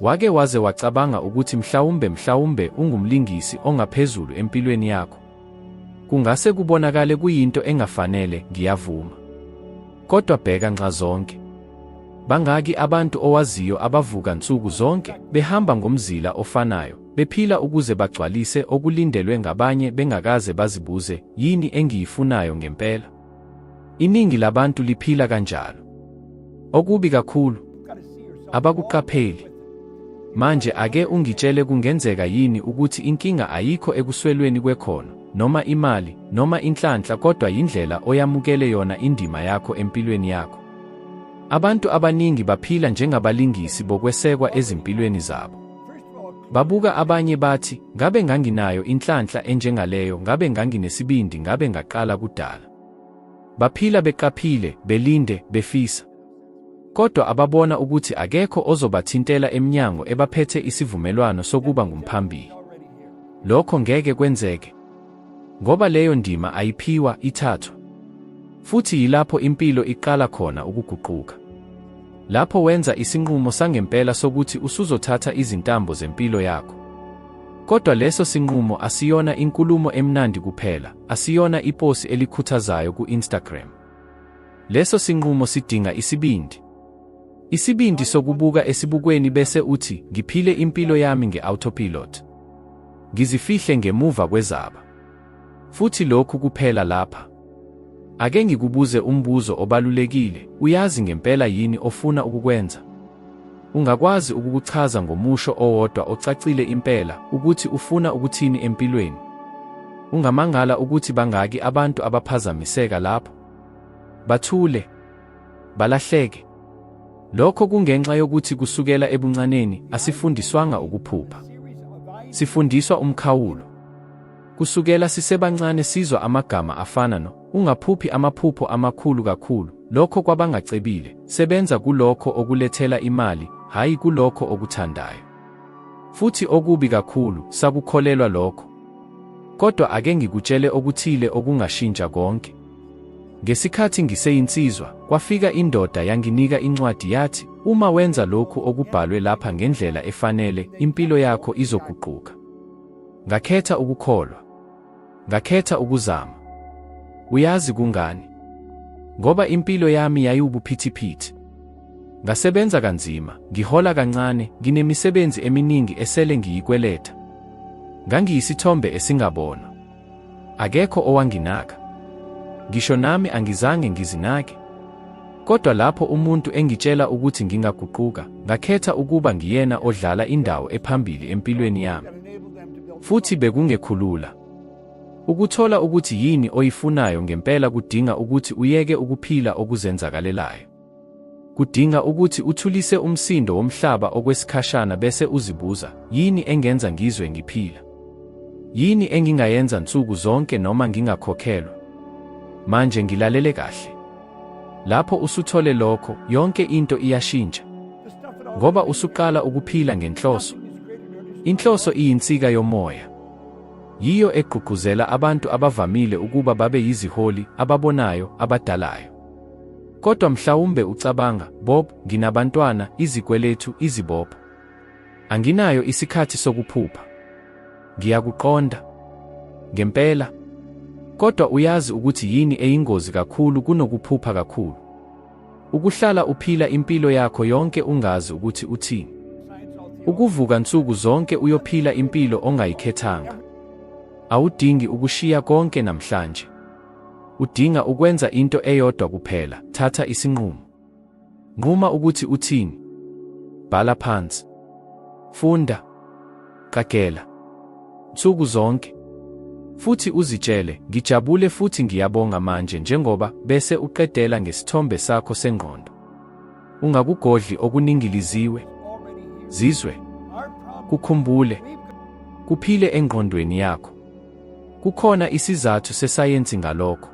Wake waze wacabanga ukuthi mhlawumbe mhlawumbe ungumlingisi ongaphezulu empilweni yakho? Kungase kubonakale kuyinto engafanele, ngiyavuma. Kodwa bheka nxazonke. Bangaki abantu owaziyo abavuka nsuku zonke, behamba ngomzila ofanayo, bephila ukuze bagcwalise okulindelwe ngabanye bengakaze bazibuze, yini engiyifunayo ngempela? Iningi labantu liphila kanjalo. Okubi kakhulu, abakuqapheli. Manje ake ungitshele kungenzeka yini ukuthi inkinga ayikho ekuswelweni kwekhono, noma imali, noma inhlanhla kodwa yindlela oyamukele yona indima yakho empilweni yakho. Abantu abaningi baphila njengabalingisi bokwesekwa ezimpilweni zabo. Babuka abanye bathi, ngabe nganginayo inhlanhla enjengaleyo, ngabe nganginesibindi, ngabe ngaqala kudala. Baphila beqaphile, belinde, befisa. Kodwa ababona ukuthi akekho ozobathintela emnyango ebaphethe isivumelwano sokuba ngumphambili. Lokho ngeke kwenzeke. Ngoba leyo ndima ayiphiwa, ithathwa. Futhi yilapho impilo iqala khona ukuguquka. Lapho wenza isinqumo sangempela sokuthi usuzothatha izintambo zempilo yakho. Kodwa leso sinqumo asiyona inkulumo emnandi kuphela, asiyona iposi elikhuthazayo ku-Instagram. Leso sinqumo sidinga isibindi. Isibindi sokubuka esibukweni bese uthi, ngiphile impilo yami nge-autopilot. Ngizifihle ngemuva kwezaba. Futhi lokhu kuphela lapha. Ake ngikubuze umbuzo obalulekile, uyazi ngempela yini ofuna ukukwenza? Ungakwazi ukukuchaza ngomusho owodwa ocacile impela ukuthi ufuna ukuthini empilweni? Ungamangala ukuthi bangaki abantu abaphazamiseka lapho. Bathule. Balahleke. Lokho kungenxa yokuthi kusukela ebuncaneni asifundiswanga ukuphupha. Sifundiswa umkhawulo. Kusukela sisebancane sizwa amagama afana no ungaphuphi amaphupho amakhulu kakhulu, lokho kwabangacebile, sebenza kulokho okulethela imali, hhayi kulokho okuthandayo. Futhi okubi kakhulu, sakukholelwa lokho. Kodwa ake ngikutshele okuthile okungashintsha konke. Ngesikhathi ngiseyinsizwa, kwafika indoda yanginika incwadi yathi, uma wenza lokhu okubhalwe lapha ngendlela efanele, impilo yakho izoguquka. Ngakhetha ukukholwa. Ngakhetha ukuzama. Uyazi kungani? Ngoba impilo yami yayiwubuphithiphithi. Ngasebenza kanzima, ngihola kancane, nginemisebenzi eminingi esele ngiyikweleta. Ngangiyisithombe esingabonwa. Akekho owanginaka. Ngisho nami angizange ngizinake. Kodwa lapho umuntu engitshela ukuthi ngingaguquka, ngakhetha ukuba ngiyena odlala indawo ephambili empilweni yami. Futhi bekungekhulula. Ukuthola ukuthi yini oyifunayo ngempela kudinga ukuthi uyeke ukuphila okuzenzakalelayo. Kudinga ukuthi uthulise umsindo womhlaba okwesikhashana bese uzibuza, yini engenza ngizwe ngiphila? Yini engingayenza nsuku zonke noma ngingakhokhelwa? Manje ngilalele kahle. Lapho usuthole lokho, yonke into iyashintsha. Ngoba usuqala ukuphila ngenhloso. Inhloso iyinsika yomoya. Yiyo egqugquzela abantu abavamile ukuba babe yiziholi, ababonayo, abadalayo. Kodwa mhlawumbe ucabanga, Bob, nginabantwana, izikweletu, izibopho. Anginayo isikhathi sokuphupha. Ngiyakuqonda. Ngempela. Kodwa uyazi ukuthi yini eyingozi kakhulu kunokuphupha kakhulu? Ukuhlala uphila impilo yakho yonke ungazi ukuthi uthini. Ukuvuka nsuku zonke uyophila impilo ongayikhethanga. Awudingi ukushiya konke namhlanje. Udinga ukwenza into eyodwa kuphela, thatha isinqumo. Nquma ukuthi uthini. Bhala phansi. Funda. Qagela. Nsuku zonke. Futhi uzitshele, ngijabule futhi ngiyabonga manje njengoba bese uqedela ngesithombe sakho sengqondo. Ungakugodli okuningiliziwe. Zizwe. Kukhumbule. Kuphile engqondweni yakho. Kukhona isizathu sesayensi ngalokho.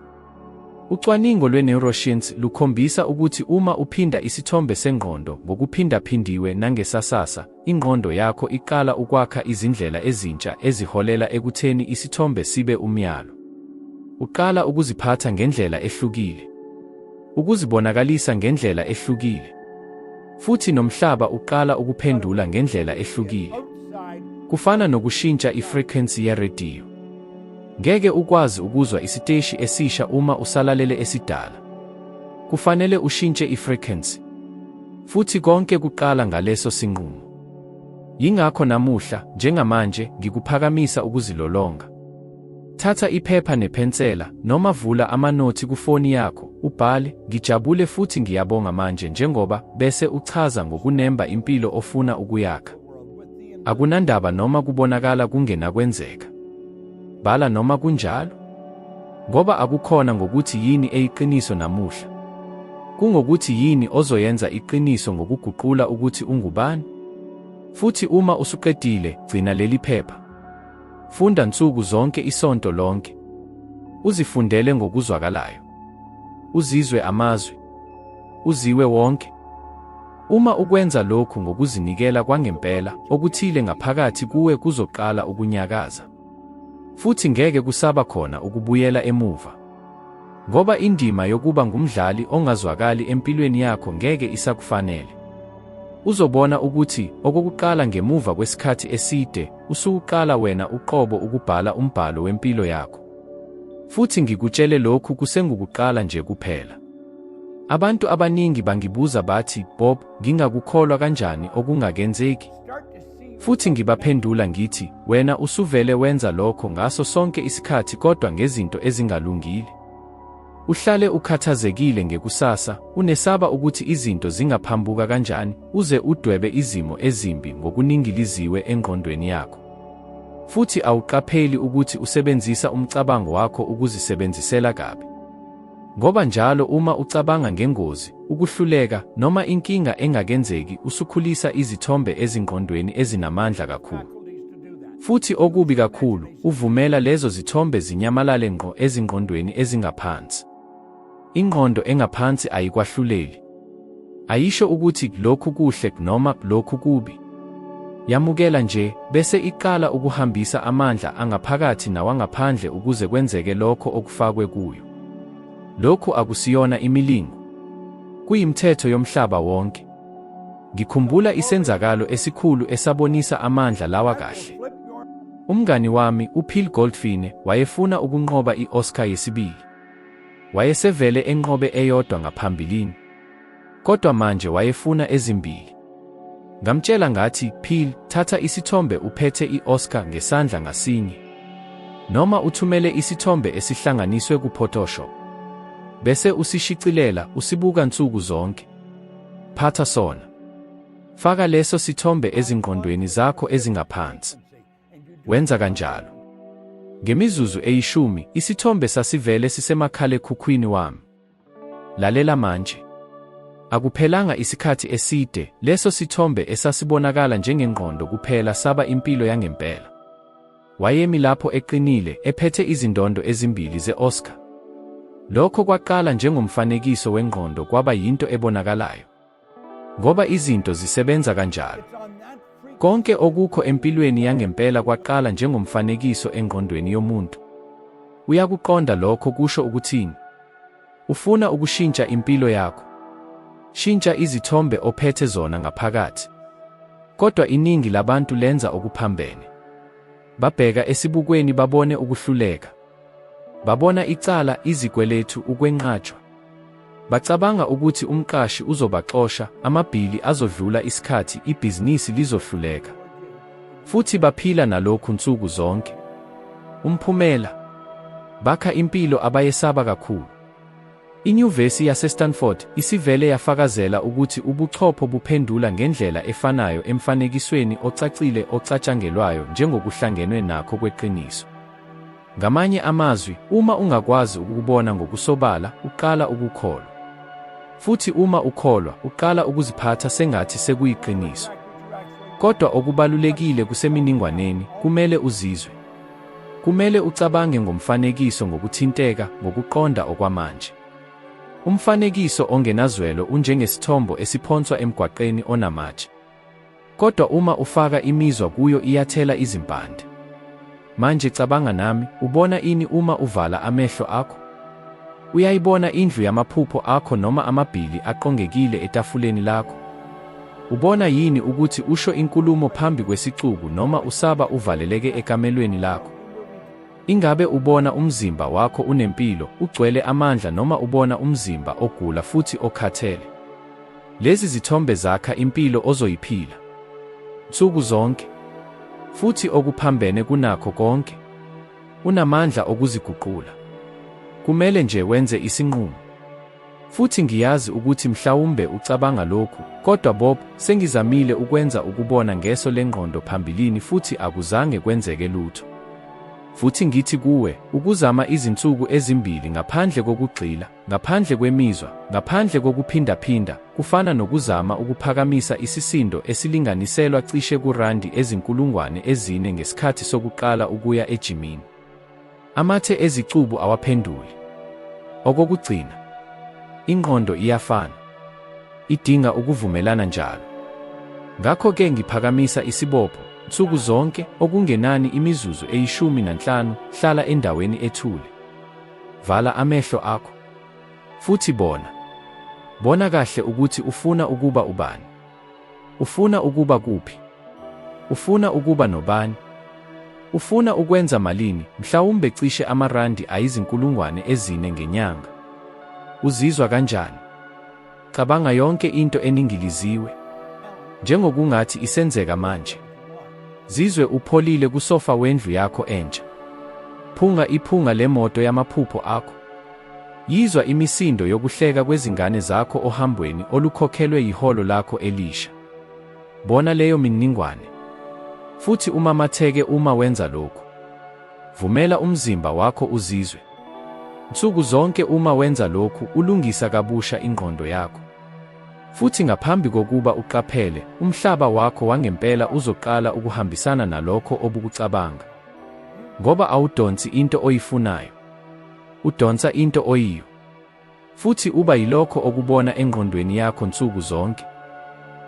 Ucwaningo lwe-neuroscience lukhombisa ukuthi uma uphinda isithombe sengqondo ngokuphindaphindiwe nangesasasa, ingqondo yakho iqala ukwakha izindlela ezintsha eziholela ekutheni isithombe sibe umyalo. Uqala ukuziphatha ngendlela ehlukile. Ukuzibonakalisa ngendlela ehlukile. Futhi nomhlaba uqala ukuphendula ngendlela ehlukile. Kufana nokushintsha i-frequency yerediyo. Ngeke ukwazi ukuzwa isiteshi esisha uma usalalele esidala. Kufanele ushintshe i-frequency. Futhi konke kuqala ngaleso sinqumo. Yingakho namuhla, njengamanje, ngikuphakamisa ukuzilolonga. Thatha iphepha nephensela, noma vula amanothi kufoni yakho, ubhale, Ngijabule futhi ngiyabonga manje njengoba, bese uchaza ngokunemba impilo ofuna ukuyakha. Akunandaba noma kubonakala kungenakwenzeka. Bhala noma kunjalo. Ngoba akukhona ngokuthi yini eyiqiniso namuhla. Kungokuthi yini ozoyenza iqiniso ngokuguqula ukuthi ungubani. Futhi uma usuqedile, gcina leli phepha. Funda nsuku zonke isonto lonke. Uzifundele ngokuzwakalayo. Uzizwe amazwi. Uziwe wonke. Uma ukwenza lokhu ngokuzinikela kwangempela, okuthile ngaphakathi kuwe kuzoqala ukunyakaza. Futhi ngeke kusaba khona ukubuyela emuva. Ngoba indima yokuba ngumdlali ongazwakali empilweni yakho ngeke isakufanele. Uzobona ukuthi, okokuqala ngemuva kwesikhathi eside, usuwuqala wena uqobo ukubhala umbhalo wempilo yakho. Futhi ngikutshele lokhu kusengukuqala nje kuphela. Abantu abaningi bangibuza bathi, Bob, ngingakukholwa kanjani okungakenzeki? Futhi ngibaphendula ngithi, wena usuvele wenza lokho ngaso sonke isikhathi kodwa ngezinto ezingalungile. Uhlale ukhathazekile ngekusasa, unesaba ukuthi izinto zingaphambuka kanjani, uze udwebe izimo ezimbi ngokuningiliziwe engqondweni yakho. Futhi awuqapheli ukuthi usebenzisa umcabango wakho ukuzisebenzisela kabi. Ngoba njalo uma ucabanga ngengozi, ukuhluleka, noma inkinga engakenzeki usukhulisa izithombe ezingqondweni ezinamandla kakhulu. Futhi okubi kakhulu, uvumela lezo zithombe zinyamalale ngqo ezingqondweni ezingaphansi. Ingqondo engaphansi ayikwahluleli. Ayisho ukuthi lokhu kuhle noma lokhu kubi. Yamukela nje, bese iqala ukuhambisa amandla angaphakathi nawangaphandle ukuze kwenzeke lokho okufakwe kuyo. Lokhu akusiyona imilingo. Kuyimithetho yomhlaba wonke. Ngikhumbula isenzakalo esikhulu esabonisa amandla lawa kahle. Umngani wami, uPhil Goldfine, wayefuna ukunqoba i-Oscar yesibili. Wayesevele enqobe eyodwa ngaphambilini. Kodwa manje wayefuna ezimbili. Ngamtshela ngathi, Phil, thatha isithombe uphethe i-Oscar ngesandla ngasinye. Noma uthumele isithombe esihlanganiswe ku-Photoshop. Bese usishicilela, usibuka nsuku zonke. Phatha sona. Faka leso sithombe ezingqondweni zakho ezingaphansi. Wenza kanjalo. Ngemizuzu eyishumi, isithombe sasivele sisemakhalekhukhwini wami. Lalela manje. Akuphelanga isikhathi eside, leso sithombe esasibonakala njengengqondo kuphela saba impilo yangempela. Wayemi lapho eqinile, ephethe izindondo ezimbili ze-Oscar. Lokho kwaqala njengomfanekiso wengqondo kwaba yinto ebonakalayo. Ngoba izinto zisebenza kanjalo. Konke okukho empilweni yangempela kwaqala njengomfanekiso engqondweni yomuntu. Uyakuqonda lokho kusho ukuthini? Ufuna ukushintsha impilo yakho. Shintsha izithombe ophethe zona ngaphakathi. Kodwa iningi labantu lenza okuphambene. Babheka esibukweni babone ukuhluleka. Babona icala, izikweletu, ukwenqatshwa. Bacabanga ukuthi umqashi uzobaxosha, amabhili azodlula isikhathi, ibhizinisi lizohluleka. Futhi baphila nalokhu nsuku zonke. Umphumela? Bakha impilo abayesaba kakhulu. INyuvesi yaseStanford isivele yafakazela ukuthi ubuchopho buphendula ngendlela efanayo emfanekisweni ocacile ocatshangelwayo njengokuhlangenwe nakho kweqiniso. Ngamanye amazwi, uma ungakwazi ukukubona ngokusobala, uqala ukukholwa. Futhi uma ukholwa, uqala ukuziphatha sengathi sekuyiqiniso. Kodwa okubalulekile kuseminingwaneni, kumele uzizwe. Kumele ucabange ngomfanekiso ngokuthinteka, ngokuqonda okwamanje. Umfanekiso ongenazwelo unjengesithombo esiphonswa emgwaqeni onamatshe. Kodwa uma ufaka imizwa kuyo iyathela izimpande. Manje cabanga nami, ubona ini uma uvala amehlo akho? Uyayibona indlu yamaphupho akho noma amabhili aqongekile etafuleni lakho? Ubona yini ukuthi usho inkulumo phambi kwesixuku noma usaba uvaleleke ekamelweni lakho? Ingabe ubona umzimba wakho unempilo, ugcwele amandla noma ubona umzimba ogula futhi okhathele? Lezi zithombe zakha impilo ozoyiphila nsuku zonke. Futhi okuphambene kunakho konke, unamandla okuziguqula. Kumele nje wenze isinqumo. Futhi ngiyazi ukuthi mhlawumbe ucabanga lokhu, Kodwa Bob, sengizamile ukwenza ukubona ngeso lengqondo phambilini futhi akuzange kwenzeke lutho. Futhi ngithi kuwe, ukuzama izinsuku ezimbili ngaphandle kokugxila, ngaphandle kwemizwa, ngaphandle kokuphindaphinda, kufana nokuzama ukuphakamisa isisindo esilinganiselwa cishe kurandi ezinkulungwane 4 ngesikhathi sokuqala ukuya ejimini. Amathe ezicubu awaphenduli. Okokugcina, ingqondo iyafana. Idinga ukuvumelana njalo. Ngakho-ke ngiphakamisa isibopho, nsuku zonke, okungenani imizuzu eyishumi nanhlanu, hlala endaweni ethule. Vala amehlo akho. Futhi bona. Bona kahle ukuthi ufuna ukuba ubani. Ufuna ukuba kuphi? Ufuna ukuba nobani? Ufuna ukwenza malini, mhlawumbe cishe amarandi ayizinkulungwane 4 ngenyanga? Uzizwa kanjani? Cabanga yonke into eningiliziwe, njengokungathi isenzeka manje. Zizwe upholile kusofa wendlu yakho entsha. Phunga iphunga lemoto yamaphupho akho. Yizwa imisindo yokuhleka kwezingane zakho ohambweni olukhokhelwe yiholo lakho elisha. Bona leyo mininingwane. Futhi umamatheke uma wenza lokhu. Vumela umzimba wakho uzizwe. Nsuku zonke uma wenza lokhu, ulungisa kabusha ingqondo yakho. Futhi ngaphambi kokuba uqaphele, umhlaba wakho wangempela uzoqala ukuhambisana nalokho obukucabanga. Ngoba awudonsi into oyifunayo. Udonsa into oyiyo. Futhi uba yilokho okubona engqondweni yakho nsuku zonke.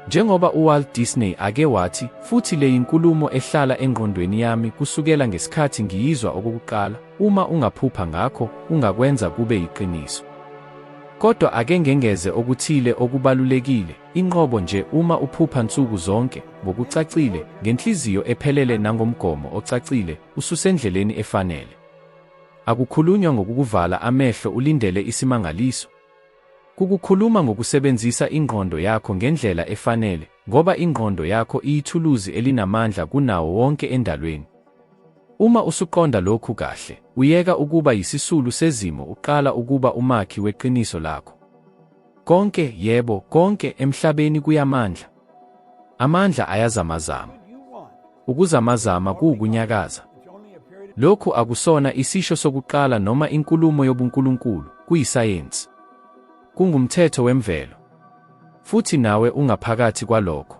Njengoba uWalt Disney ake wathi, futhi le yinkulumo ehlala engqondweni yami kusukela ngesikhathi ngiyizwa okokuqala, uma ungaphupha ngakho, ungakwenza kube yiqiniso. Kodwa ake ngengeze okuthile okubalulekile, inqobo nje uma uphupha nsuku zonke, ngokucacile, ngenhliziyo ephelele nangomgomo ocacile, ususendleleni efanele. Akukhulunywa ngokukuvala amehlo ulindele isimangaliso. Kukukhuluma ngokusebenzisa ingqondo yakho ngendlela efanele, ngoba ingqondo yakho iyithuluzi elinamandla kunawo wonke endalweni. Uma usuqonda lokhu kahle, uyeka ukuba yisisulu sezimo uqala ukuba umakhi weqiniso lakho. Konke, yebo, konke emhlabeni kuyamandla. Amandla ayazamazama. Ukuzamazama kuwukunyakaza. Lokhu akusona isisho sokuqala noma inkulumo yobunkulunkulu, kuyisayensi. Kungumthetho wemvelo. Futhi nawe ungaphakathi kwalokho.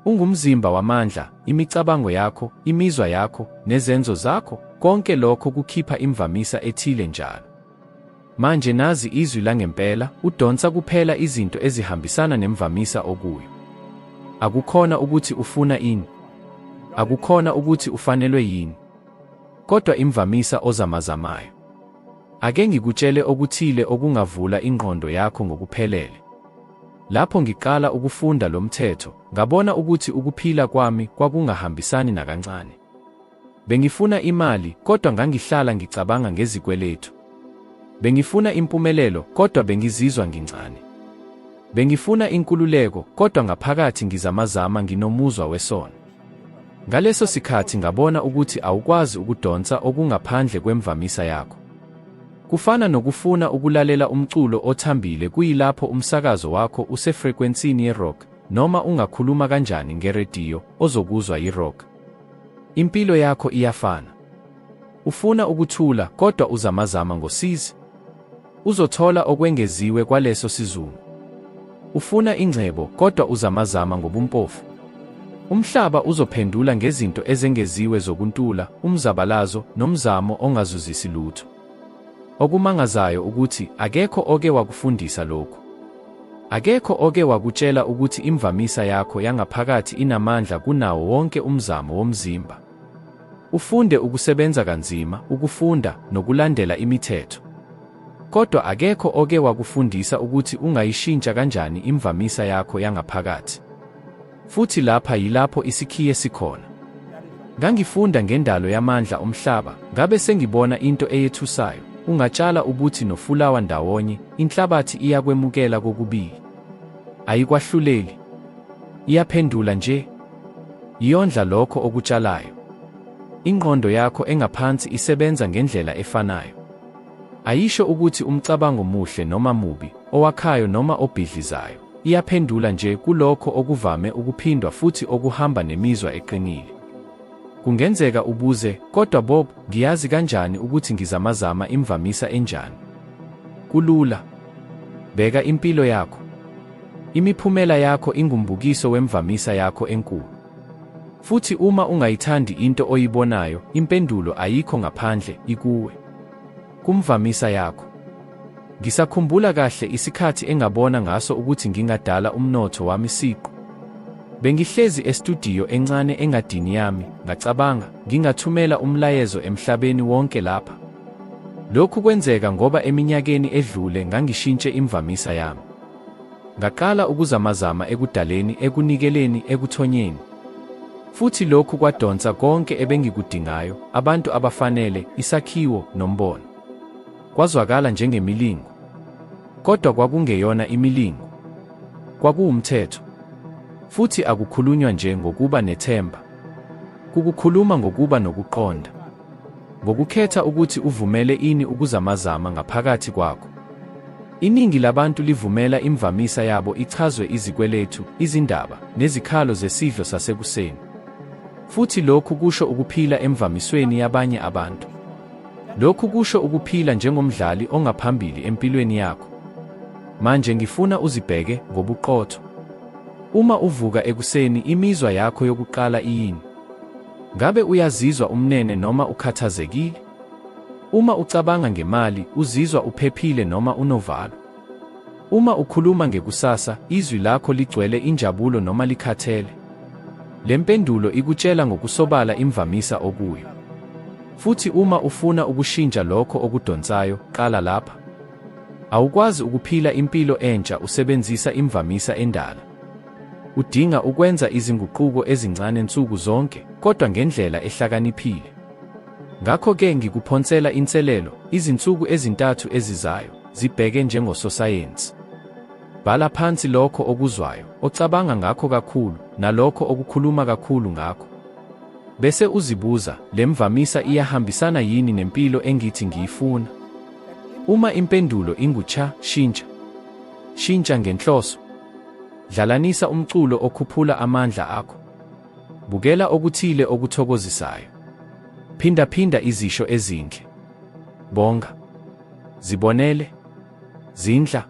Ungumzimba wamandla, imicabango yakho, imizwa yakho, nezenzo zakho, konke lokho kukhipha imvamisa ethile njalo. Manje nazi izwi langempela, udonsa kuphela izinto ezihambisana nemvamisa okuyo. Akukhona ukuthi ufuna ini. Akukhona ukuthi ufanelwe yini. Kodwa imvamisa ozamazamayo. Ake ngikutshele okuthile okungavula ingqondo yakho ngokuphelele. Lapho ngiqala ukufunda lo mthetho, ngabona ukuthi ukuphila kwami kwakungahambisani nakancane. Bengifuna imali, kodwa ngangihlala ngicabanga ngezikweletu. Bengifuna impumelelo, kodwa bengizizwa ngincane. Bengifuna inkululeko, kodwa ngaphakathi ngizamazama nginomuzwa wesono. Ngaleso sikhathi ngabona ukuthi awukwazi ukudonsa okungaphandle kwemvamisa yakho. Kufana nokufuna ukulalela umculo othambile kuyilapho umsakazo wakho usefrekwensini ye-rock, noma ungakhuluma kanjani ngerediyo, ozokuzwa yi-rock. Impilo yakho iyafana. Ufuna ukuthula, kodwa uzamazama ngosizi. Uzothola okwengeziwe kwaleso sizungu. Ufuna ingcebo, kodwa uzamazama ngobumpofu. Umhlaba uzophendula ngezinto ezengeziwe zokuntula, umzabalazo, nomzamo ongazuzisi lutho. Okumangazayo ukuthi akekho oke wakufundisa lokhu. Akekho oke wakutshela ukuthi imvamisa yakho yangaphakathi inamandla kunawo wonke umzamo womzimba. Ufunde ukusebenza kanzima, ukufunda, nokulandela imithetho. Kodwa akekho oke wakufundisa ukuthi ungayishintsha kanjani imvamisa yakho yangaphakathi. Futhi lapha yilapho isikhiye sikhona. Ngangifunda ngendalo yamandla omhlaba, ngabe sengibona into eyethusayo, ungatshala ubuthi nofulawa ndawonye, inhlabathi iyakwemukela kokubili. Ayikwahluleli. Iyaphendula nje. Iyondla lokho okutshalayo. Ingqondo yakho engaphansi isebenza ngendlela efanayo. Ayisho ukuthi umcabango muhle noma mubi, owakhayo noma obhidlizayo. Iyaphendula nje kulokho okuvame ukuphindwa futhi okuhamba nemizwa eqinile. Kungenzeka ubuze, Kodwa Bob, ngiyazi kanjani ukuthi ngizamazama imvamisa enjani? Kulula. Bheka impilo yakho. Imiphumela yakho ingumbukiso wemvamisa yakho enkulu. Futhi uma ungayithandi into oyibonayo, impendulo ayikho ngaphandle, ikuwe. Kumvamisa yakho. Ngisakhumbula kahle isikhathi engabona ngaso ukuthi ngingadala umnotho wami siqu. Bengihlezi estudiyo encane engadini yami, ngacabanga, ngingathumela umlayezo emhlabeni wonke lapha. Lokhu kwenzeka ngoba eminyakeni edlule ngangishintshe imvamisa yami. Ngaqala ukuzamazama ekudaleni, ekunikeleni, ekuthonyeni. Futhi lokhu kwadonsa konke ebengikudingayo, abantu abafanele, isakhiwo, nombono. Kwazwakala njengemilingo. Kodwa kwakungeyona imilingo. Kwakuwumthetho. Futhi akukhulunywa nje ngokuba nethemba. Kukukhuluma ngokuba nokuqonda. Ngokukhetha ukuthi uvumele ini ukuzamazama ngaphakathi kwakho. Iningi labantu livumela imvamisa yabo ichazwe izikweletu, izindaba, nezikhalo zesidlo sasekuseni. Futhi lokhu kusho ukuphila emvamisweni yabanye abantu. Lokhu kusho ukuphila njengomdlali ongaphambili empilweni yakho. Manje ngifuna uzibheke ngobuqotho. Uma uvuka ekuseni imizwa yakho yokuqala iyini? Ngabe uyazizwa umnene noma ukhathazekile? Uma ucabanga ngemali, uzizwa uphephile noma unovalo? Uma ukhuluma ngekusasa, izwi lakho ligcwele injabulo noma likhathele? Le mpendulo ikutshela ngokusobala imvamisa okuyo. Futhi uma ufuna ukushintsha lokho okudonsayo, qala lapha. Awukwazi ukuphila impilo entsha usebenzisa imvamisa endala. Udinga ukwenza izinguquko ezincane nsuku zonke, kodwa ngendlela ehlakaniphile. Ngakho-ke ngikuphonsela inselelo, izinsuku ezintathu ezizayo, zibheke njengososayensi. Bhala phansi lokho okuzwayo, ocabanga ngakho kakhulu, nalokho okukhuluma kakhulu ngakho. Bese uzibuza, le mvamisa iyahambisana yini nempilo engithi ngiyifuna? Uma impendulo ingu-cha, shintsha. Shintsha ngenhloso. Dlalanisa umculo okhuphula amandla akho. Bukela okuthile okuthokozisayo. Phindaphinda izisho ezinhle. Bonga. Zibonele. Zindla.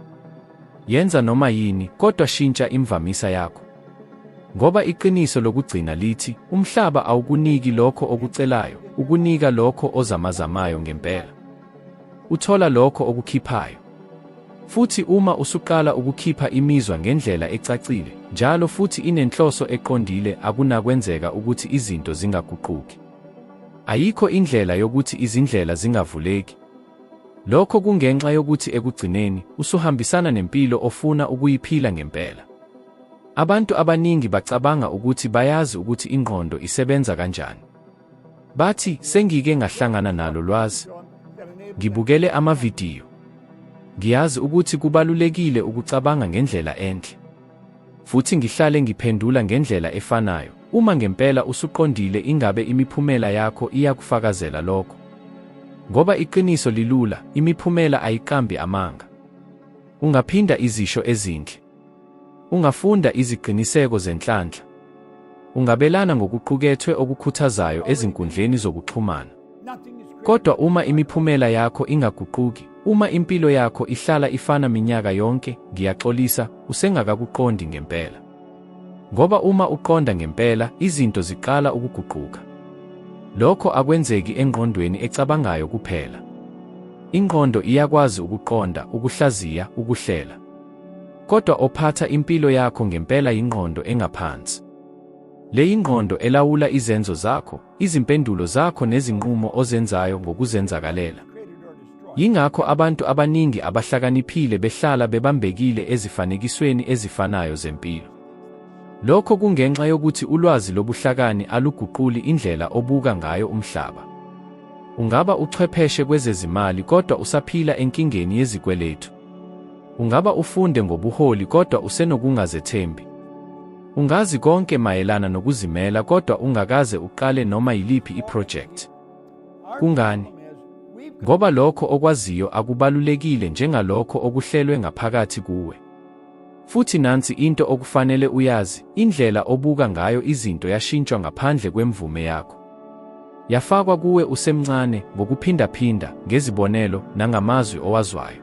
Yenza noma yini, kodwa shintsha imvamisa yakho. Ngoba iqiniso lokugcina lithi, umhlaba awukuniki lokho okucelayo, ukunika lokho ozamazamayo ngempela. Uthola lokho okukhiphayo. Futhi uma usuqala ukukhipha imizwa ngendlela ecacile, njalo futhi inenhloso eqondile akunakwenzeka ukuthi izinto zingaguquki. Ayikho indlela yokuthi izindlela zingavuleki. Lokho kungenxa yokuthi ekugcineni, usuhambisana nempilo ofuna ukuyiphila ngempela. Abantu abaningi bacabanga ukuthi bayazi ukuthi ingqondo isebenza kanjani. Bathi, Sengike ngahlangana nalo lwazi. Ngibukele amavidiyo. Ngiyazi ukuthi kubalulekile ukucabanga ngendlela enhle. Futhi ngihlale ngiphendula ngendlela efanayo, uma ngempela usuqondile ingabe imiphumela yakho iyakufakazela lokho? Ngoba iqiniso lilula, imiphumela ayiqambi amanga. Ungaphinda izisho ezinhle. Ungafunda iziqiniseko zenhlanhla. Ungabelana ngokuqukethwe okukhuthazayo ezinkundleni zokuxhumana. Kodwa uma imiphumela yakho ingaguquki, uma impilo yakho ihlala ifana minyaka yonke, ngiyaxolisa, usengakakuqondi ngempela. Ngoba uma uqonda ngempela, izinto ziqala ukuguquka. Lokho akwenzeki engqondweni ecabangayo kuphela. Ingqondo iyakwazi ukuqonda, ukuhlaziya, ukuhlela. Kodwa ophatha impilo yakho ngempela yingqondo engaphansi. Le yingqondo elawula izenzo zakho, izimpendulo zakho nezinqumo ozenzayo ngokuzenzakalela. Yingakho abantu abaningi abahlakaniphile behlala bebambekile ezifanekisweni ezifanayo zempilo. Lokho kungenxa yokuthi ulwazi lobuhlakani aluguquli indlela obuka ngayo umhlaba. Ungaba uchwepheshe kwezezimali kodwa usaphila enkingeni yezikweletu. Ungaba ufunde ngobuholi kodwa usenokungazethembi. Ungazi konke mayelana nokuzimela kodwa ungakaze uqale noma yiliphi iphrojekthi. Kungani? Ngoba lokho okwaziyo akubalulekile njengalokho okuhlelwe ngaphakathi kuwe. Futhi nansi into okufanele uyazi, indlela obuka ngayo izinto yashintshwa ngaphandle kwemvume yakho. Yafakwa kuwe usemncane, ngokuphindaphinda, ngezibonelo, nangamazwi owazwayo.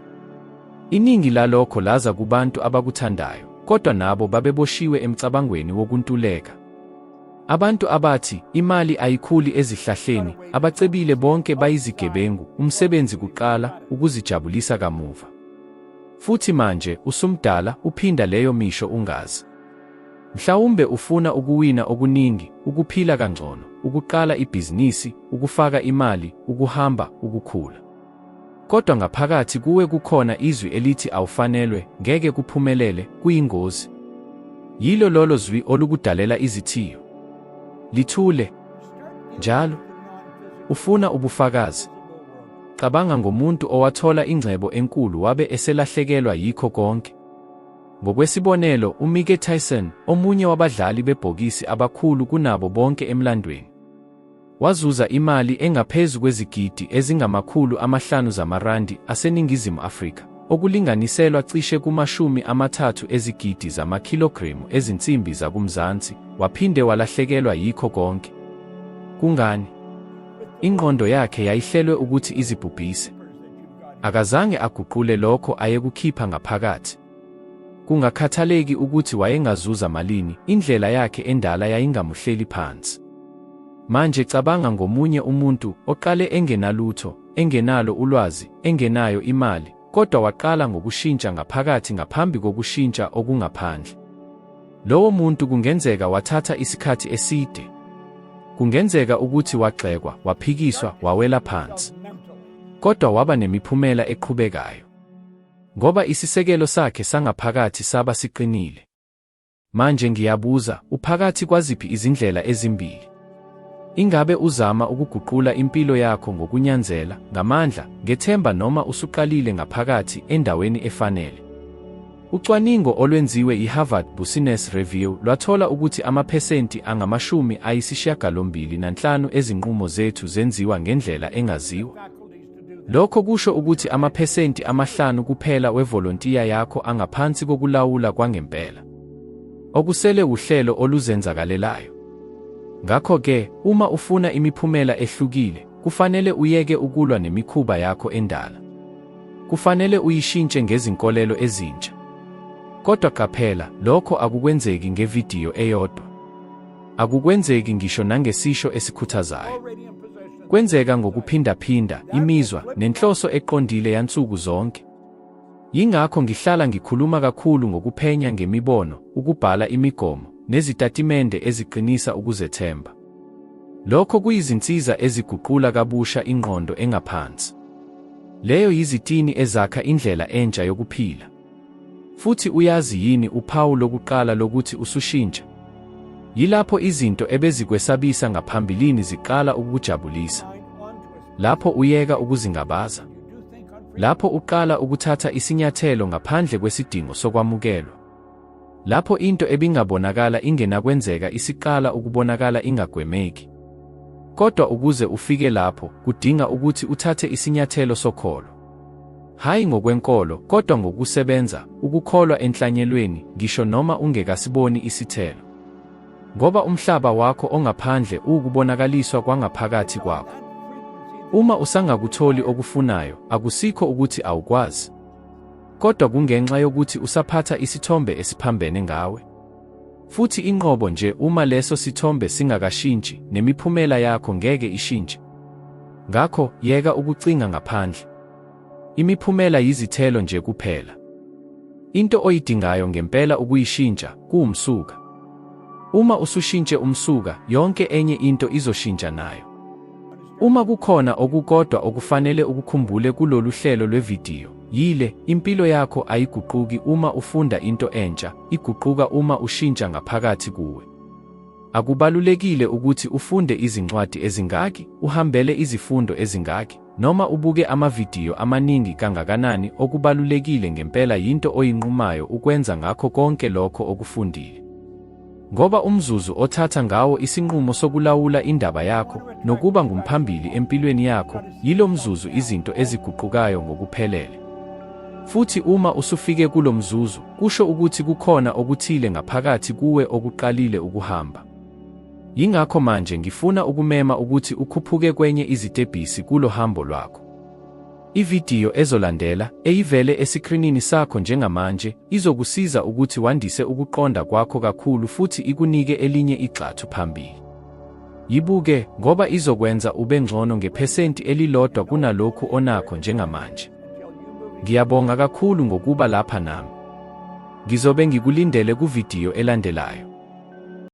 Iningi lalokho laza kubantu abakuthandayo, kodwa nabo babeboshiwe emcabangweni wokuntuleka. Abantu abathi, imali ayikhuli ezihlahleni, abacebile bonke bayizigebengu, umsebenzi kuqala, ukuzijabulisa kamuva. Futhi manje, usumdala, uphinda leyo misho ungazi. Mhlawumbe ufuna ukuwina okuningi, ukuphila kangcono, ukuqala ibhizinisi, ukufaka imali, ukuhamba, ukukhula. Kodwa ngaphakathi kuwe kukhona izwi elithi awufanelwe, ngeke kuphumelele, kuyingozi. Yilo lolo zwi olukudalela izithiyo. Lithule. Njalo. Ufuna ubufakazi. Cabanga ngomuntu owathola ingcebo enkulu wabe eselahlekelwa yikho konke. Ngokwesibonelo, uMike Tyson, omunye wabadlali bebhokisi abakhulu kunabo bonke emlandweni, wazuza imali engaphezu kwezigidi ezingama-500 zamarandi aseNingizimu Afrika, okulinganiselwa cishe kuma-30 ezigidi zamakhilogremu ezinsimbi zakuMzansi, waphinde walahlekelwa yikho konke. Kungani? Ingqondo yakhe yayihlelwe ukuthi izibhubhise. Akazange aguqule lokho ayekukhipha ngaphakathi. Kungakhathaleki ukuthi wayengazuza malini, indlela yakhe endala yayingamuhleli phansi. Manje cabanga ngomunye umuntu oqale engenalutho, engenalo ulwazi, engenayo imali, kodwa waqala ngokushintsha ngaphakathi ngaphambi kokushintsha okungaphandle. Lowo muntu kungenzeka wathatha isikhathi eside. Kungenzeka ukuthi wagxekwa, waphikiswa, wawela phansi. Kodwa waba nemiphumela eqhubekayo. Ngoba isisekelo sakhe sangaphakathi saba siqinile. Manje ngiyabuza, uphakathi kwaziphi izindlela ezimbili? Ingabe uzama ukuguqula impilo yakho ngokunyanzela, ngamandla, ngethemba noma usuqalile ngaphakathi endaweni efanele? Ucwaningo olwenziwe yi-Harvard Business Review lwathola ukuthi amaphesenti angama-85 ezinqumo zethu zenziwa ngendlela engaziwa. Lokho kusho ukuthi amaphesenti 5 kuphela wevolontiya yakho angaphansi kokulawula kwangempela. Okusele wuhlelo oluzenzakalelayo. Ngakho-ke, uma ufuna imiphumela ehlukile, kufanele uyeke ukulwa nemikhuba yakho endala. Kufanele uyishintshe ngezinkolelo ezintsha. Kodwa qaphela, lokho akukwenzeki ngevidiyo eyodwa. Akukwenzeki ngisho nangesisho esikhuthazayo. Kwenzeka ngokuphindaphinda, imizwa, nenhloso eqondile yansuku zonke. Yingakho ngihlala ngikhuluma kakhulu ngokuphenya ngemibono, ukubhala imigomo, nezitatimende eziqinisa ukuzethemba. Lokho kuyizinsiza eziguqula kabusha ingqondo engaphansi. Leyo yizitini ezakha indlela entsha yokuphila. Futhi uyazi yini uphawu lokuqala lokuthi usushintsha? Yilapho izinto ebezikwesabisa ngaphambilini ziqala ukukujabulisa. Lapho uyeka ukuzingabaza. Lapho uqala ukuthatha isinyathelo ngaphandle kwesidingo sokwamukelwa. Lapho into ebingabonakala ingenakwenzeka isiqala ukubonakala ingagwemeki. Kodwa ukuze ufike lapho, kudinga ukuthi uthathe isinyathelo sokholo. Hhayi ngokwenkolo, kodwa ngokusebenza, ukukholwa enhlanyelweni, ngisho noma ungekasiboni isithelo. Ngoba umhlaba wakho ongaphandle uwukubonakaliswa kwangaphakathi kwakho. Uma usangakutholi okufunayo, akusikho ukuthi awukwazi. Kodwa kungenxa yokuthi usaphatha isithombe esiphambene ngawe. Futhi inqobo nje uma leso sithombe singakashintshi, nemiphumela yakho ngeke ishintshe. Ngakho, yeka ukucinga ngaphandle. Imiphumela yizithelo nje kuphela. Into oyidingayo ngempela ukuyishintsha, kuwumsuka. Uma usushintshe umsuka, yonke enye into izoshintsha nayo. Uma kukhona okukodwa okufanele ukukhumbule kulolu hlelo lwevidiyo, yile, impilo yakho ayiguquki uma ufunda into entsha, iguquka uma ushintsha ngaphakathi kuwe. Akubalulekile ukuthi ufunde izincwadi ezingaki, uhambele izifundo ezingaki, noma ubuke amavidiyo amaningi kangakanani, okubalulekile ngempela yinto oyinqumayo ukwenza ngakho konke lokho okufundile. Ngoba umzuzu othatha ngawo isinqumo sokulawula indaba yakho, nokuba ngumphambili empilweni yakho, yilo mzuzu izinto eziguqukayo ngokuphelele. Futhi uma usufike kulo mzuzu, kusho ukuthi kukhona okuthile ngaphakathi kuwe okuqalile ukuhamba. Yingakho manje ngifuna ukumema ukuthi ukhuphuke kwenye izitebhisi kulo hambo lwakho. Ividiyo ezolandela, eyivele esikrinini sakho njengamanje, izokusiza ukuthi wandise ukuqonda kwakho kakhulu futhi ikunike elinye igxathu phambili. Yibuke, ngoba izokwenza ube ngcono ngephesenti elilodwa kunalokhu onakho njengamanje. Ngiyabonga kakhulu ngokuba lapha nami. Ngizobe ngikulindele kuvidiyo elandelayo.